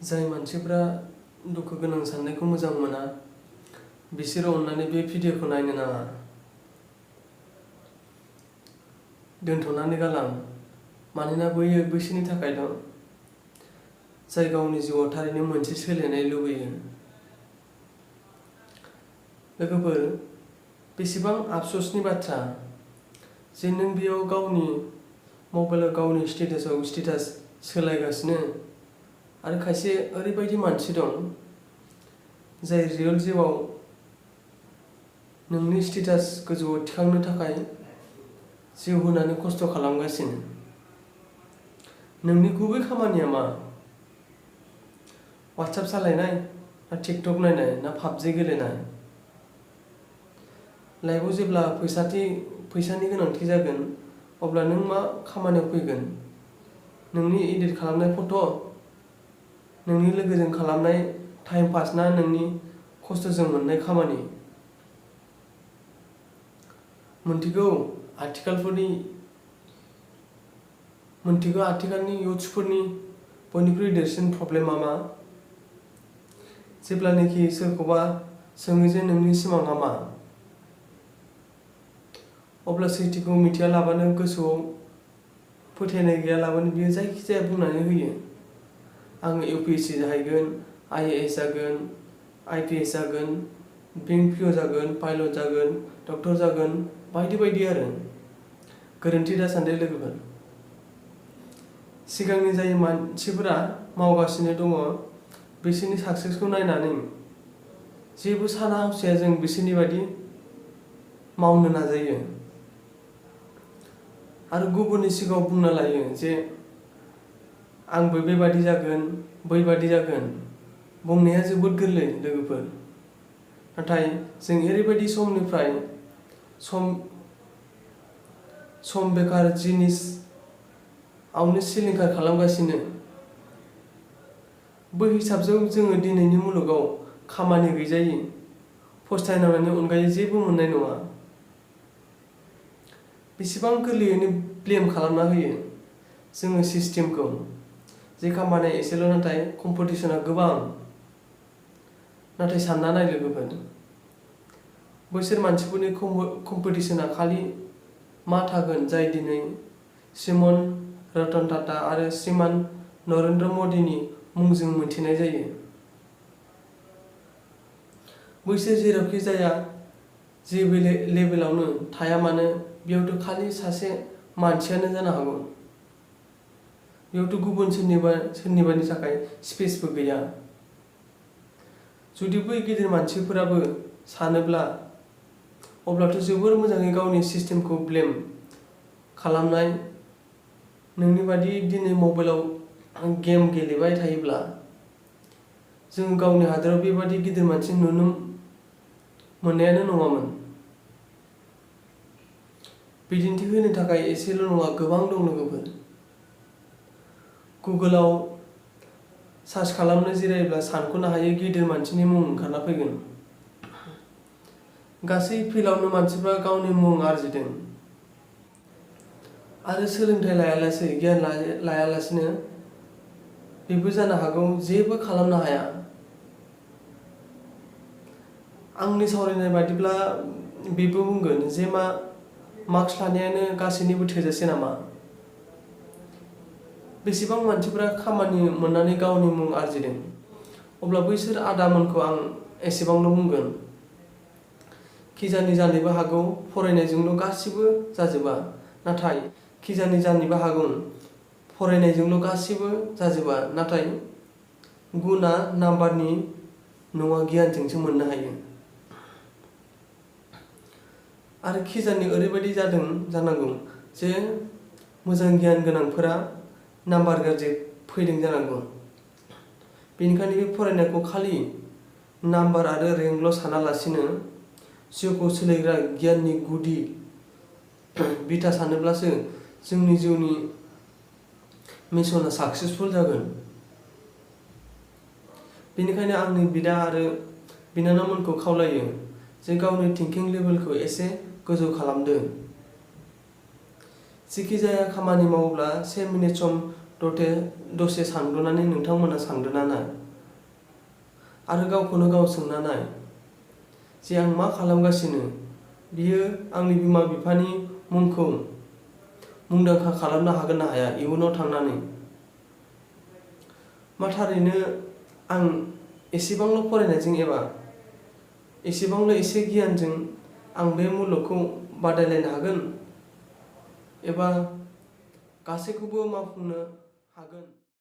जाय मानसिफ्रा दुखु गोनां साननायखौ मोजां मोना बिसोरो अननानै बे भिडिअखौ नायनो नाङा। दोनथ'नानै गालां, मानोना बैयो बैसोरनि थाखाय दं जाय गावनि जिउआव थारैनो मोनसे सोलायनाय लुबैयो। लोगोफोर, बेसेबां आफसोसनि बाथ्रा जे नों बेयाव गावनि मबाइलाव गावनि स्टेटास सोलायगासिनो आरो खायसे ओरैबायदि मानसि दं जाय रियेल जिउआव नोंनि स्टेटास गोजौआव थिखांनो थाखाय जिउ होनानै खस्थ' खालामगासिनो। नोंनि गुबै खामानिया मा? WhatsApp सालायनाय ना टिकटक नायनाय ना पाबजि गेलेनाय? लाइफआव जेब्ला फैसानि गोनांथि जागोन अब्ला नों मा खामानियाव फैगोन? नोंनि एडिट खालामनाय फट', नोंनि लोगोजों खालामनाय टाइम पास ना नोंनि खस्थ'जों मोननाय खामानि? मोनथिगौ आथिखालनि इयुथ्सफोरनि बयनिख्रुइ देरसिन प्रब्लेमा मा? जेब्लानाखि सोरखौबा सोङो जे नोंनि सिमांआ मा, अब्ला सैथोखौ मिथियालाबानो गोसोआव फोथायनाय गैयालाबानो बियो जायखिजाया बुंनानै होयो। आङो UPSC जाहैगोन, IAS जागोन, IPS जागोन, बेंक PO जागोन, पाइलट जागोन, डक्टर जागोन, बायदि बायदि आरो। गोरोन्थि दासान्दै लोगोफोर। सिगांनि जाय मानसिफोरा मावगासिनो दङ बिसोरनि साक्सेसखौ नायनानै जेबो साना हसिया जों बिसोरनि बायदि मावनो नाजायो आरो गुबुननि सिगाङाव बुंना लायो जे आंबो बेबादि जागोन, बैबादि जागोन। बुंनाया जोबोद गोरलै लोगोफोर, नाथाय जों ओरैबायदि समनिफ्राय सम बेकार जिनिसआवनो सिलिंखार खालामगासिनो। बै हिसाबजों जोङो दिनैनि मुलुगाव खामानि गैजायै, फस्थायनायनि अनगायै जेबो मोननाय नङा। बेसेबां गोरलैयैनो ब्लेम खालामना होयो जोङो सिस्टेमखौ, जे खामानिया एसेल' नाथाय कम्पिटिशना गोबां। नाथाय सानना नाय लोगोफोर, बैसोर मानसिफोरनि कम्पिटिशना खालि मा थागोन जाय दिनै श्रीमान रतन टाटा आरो श्रीमान नरेन्द्र मदिनि मुंजों मिथिनाय जायो। बैसोर जेरावखि जाया जे लेभेलावनो थाया मानो बेयावथ' खालि सासे मानसियानो जानो हागौ। बेयावथ' गुबुन सोरनिबानि थाखाय स्पेसबो गैया। जुदि बै गिदिर मानसिफोराबो सानोब्ला अब्लाथ' जोबोर मोजाङै गावनि सिस्टेमखौ ब्लेम खालामनाय, नोंनि बादि दिनै मबाइलाव गेम गेलेबाय थायोब्ला जों गावनि हादोराव बेबादि गिदिर मानसि नुनो मोननायानो नङामोन। बिदिन्थि होनो थाखाय एसेल' नङा, गोबां दं लोगोफोर। गुगोलाव सार्च खालामनो जिरायोब्ला सानख'नो हायै गिदिर मानसिनि मुं ओंखारना फैगोन। गासै फिल्डआवनो मानसिफ्रा गावनि मुं आरजिदों आरो सोलोंथाइ लायालासे, गियान लायालासिनो बेबो जानो हागौ जेबो खालामनो हाया। आंनि सावरायनाय बादिब्ला बेबो बुंगोन जे मार्क्स लानायानो गासैनिबो थोजासे नामा? बेसेबां मानसिफ्रा खामानि मोननानै गावनि मुं आरजिदों, अब्ला बैसोर आदामोनखौ आं एसेबांनो बुंगोन। खिजानि जानोबो हागौ फरायनायजोंल' गासिबो जाजोबा, नाथाय खिजानि जानोबो हागौ फरायनायजोंल' गासिबो जाजोबा, नाथाय गुना नाम्बारनि नङा, गियानजोंसो मोननो हायो। आरो खिजानि ओरैबायदि जानांगौ जे मोजां गियान गोनांफोरा नाम्बार गाज्रि फैदों जानांगौ। बेनिखायनो बे फरायनायखौ खालि नाम्बार आरो रेंकल' सानालासिनो जिउखौ सोलायग्रा गियाननि गुदि बिथा सानोब्लासो जोंनि जिउनि मिशना साक्सेसफुल जागोन। बेनिखायनो आंनि बिदा आरो बिनानावमोनखौ खावलायो जे गावनि थिंकिं लेभेलखौ एसे गोजौ खालामदो। जेखि जाया खामानि मावोब्ला 1 मिनिट सम दसे सानग्रोनानै नोंथांमोना सानग्रोना नाय आरो गावखौनो गाव सोंना नाय जे आं मा खालामगासिनो बियो आंनि बिमा बिफानि मुंखौ मुंदांखा खालामनो हागोन ना हाया इयुनाव थांनानै। मा थारैनो आं एसेबांल' फरायनायजों एबा एसेबांल' एसे गियानजों आं बे मुलुगखौ बादायलायनो हागोन एबा गासैखौबो मावफुंनो हागोन।